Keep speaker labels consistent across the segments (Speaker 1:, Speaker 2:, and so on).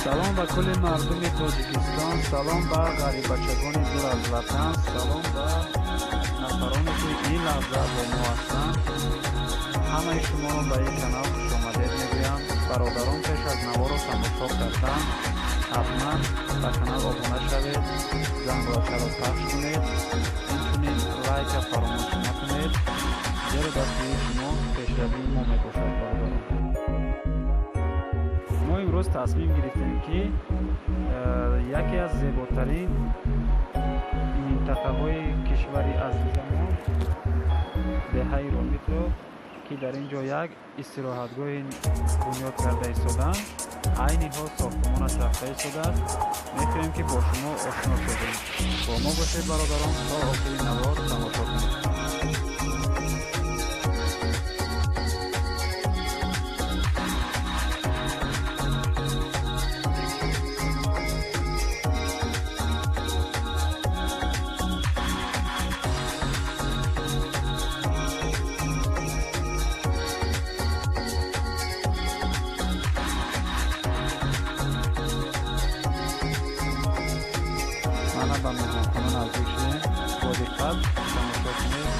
Speaker 1: Салом ба кулли мардуми Тоҷикистон, салом ба ғариббачагони дур аз ватан, салом ба нафароне, ки ин лаҳза бо мо ҳастанд. Ҳамаи шуморо ба ин канал хушомадед мегӯям. Бародарон, пеш аз наворо тамошо кардан ҳатман ба канал обуна шавед, зангулачаро пахш кунед, инчунин лайка фаромӯш накунед, зеро дастгирии шумо пешравии мо мебошад. Бародарон, мо имрӯз тасмим гирифтем, ки яке аз зеботарин минтақаҳои кишвари азизамон, деҳаи Ромитро, ки дар ин ҷо як истироҳатгоҳи бунёд карда истодаанд, айни ҳол сохтмонаш рафта истодааст, мехоҳем, ки бо шумо ошно шудем. Бо мо бошед, бародарон, то охири навор тамошо кунед. Мана, ба меҳмонхона наздик шудем, бо диққат тамошо кунед.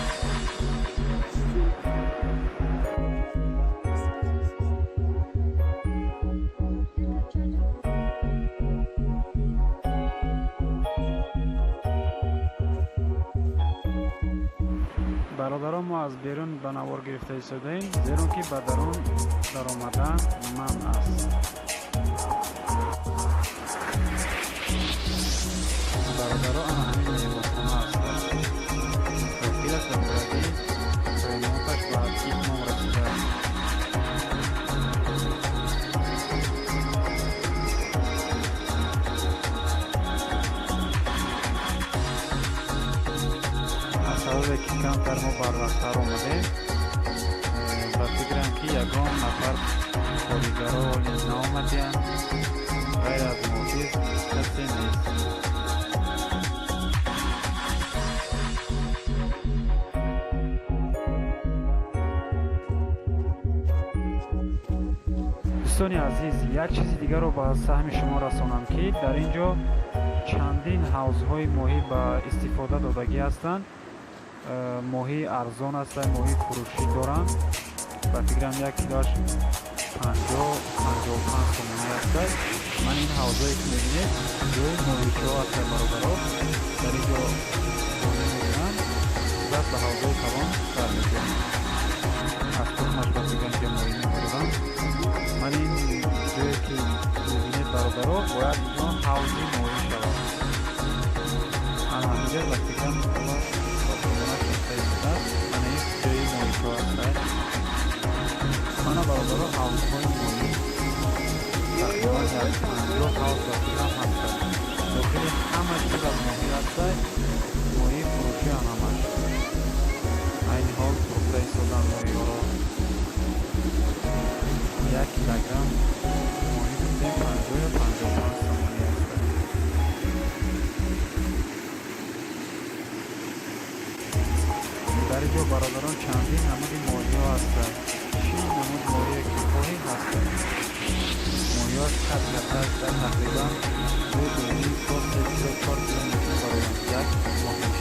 Speaker 1: Бародарон, мо аз берун ба навор гирифта истодаем, зеро ки ба дарун даромадан манъ аст. Бародаро, ана ҳамин меҳмонхона аст. Дохилаш ба пуррагӣ ремонташ ба итмом расидааст. Аз сабабе ки камтар мо барвақттар омадем, ба фикрам, ки ягон нафар коригаро низ наомадиянд, ғайр аз муҳофиз касе нест. Дӯстони азиз, як чизи дигарро ба саҳми шумо расонам, ки дар ин ҷо чандин ҳавзҳои моҳӣ ба истифода додагӣ ҳастанд. Моҳии арзон ҳастанд, моҳии фурӯшӣ доранд. Ба фикрам, як килоаш 50-55 сомонӣ ҳастад. Ман ин ҳавзҳое, ки мебинед, ҷои моҳичиҳо ҳастанд, бародаро. Дар ин ҷо бозӣ мекунанд, сипас ба ҳавзҳои калон сар мекунанд. Аз тухмаш, ба фикрам, инҷа моҳӣ мебароранд. Ман ин ҷое, ки мебинед, бародаро, бояд инҷо ҳавзи моҳӣ шавад. Ана ҳаминҷа, ба фикрам, ҳоло сохтмонаш рафта истодааст. Мана ин ҷои моҳичиҳо ҳастад. Мана, бародаро, ҳавзҳои моҳӣ тақрибан як 50 ҳавз, ба фикрам, ҳастад. Дохили ҳама чиз аз моҳӣ ҳастад, моҳии фурӯшиам ҳамаш. Айни ҳол фурӯхта истоданд моҳиҳоро. 1 килограмм моҳӣ, гуфтем, 50 ё 55 сомонӣ ҳастад. Дар ин ҷо, бародарон, чандин намуди моҳиҳо ҳастанд. Чӣ намуд моҳие ки хоҳӣ, ҳастанд. Моҳиҳоаш кат ката ҳастанд, тақрибан 2-2.5 то 3 кило, 4 кило мумкин бароянд як моҳиш.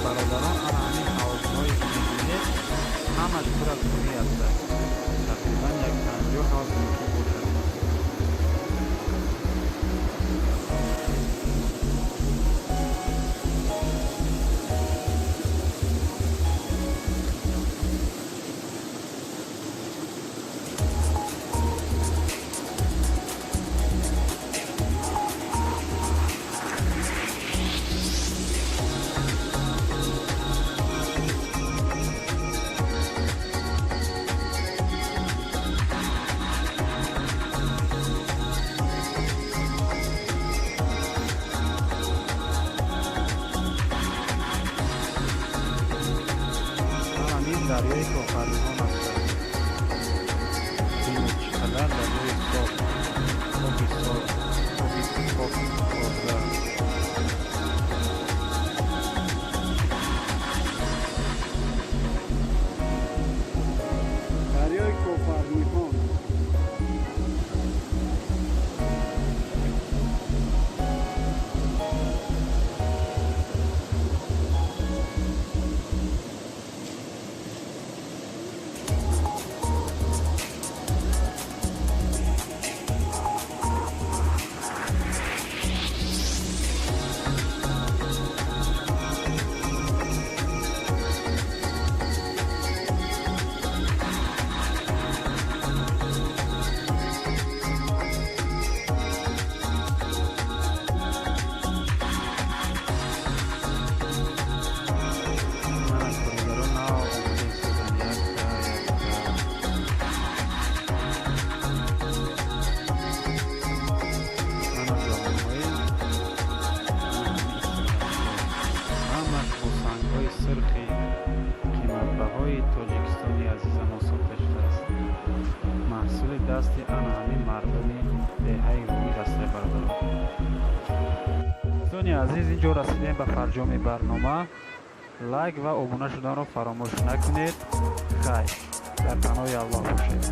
Speaker 1: Бародарон, ана ҳамин ҳавзҳое, ки мебинед, ҳамаш пур аз моҳӣ ҳастад. Тақрибан як 50 ҳавз мумкин бошад. Дарёи Кофарниҳон аст. Бинед, чӣ қадар дарёи соф, оби соф, оби пок, тоза.
Speaker 2: Дарёи Кофарниҳон.
Speaker 1: Мана, коригаро нав омода истодан, якта якта. Мана, ҷомаҳои ҳамаш бо сангҳои сурхи қиматбаҳои Тоҷикистони азизамон сохта шудааст. Маҳсули дасти ана ҳамин мардуми деҳаи Румир астае, бародарон. Дӯстони азиз, ин ҷо расидем ба фарҷоми барнома. Лайк ва обуна шуданро фаромӯш накунед. Хайр, дар паноҳи Аллоҳ бошед.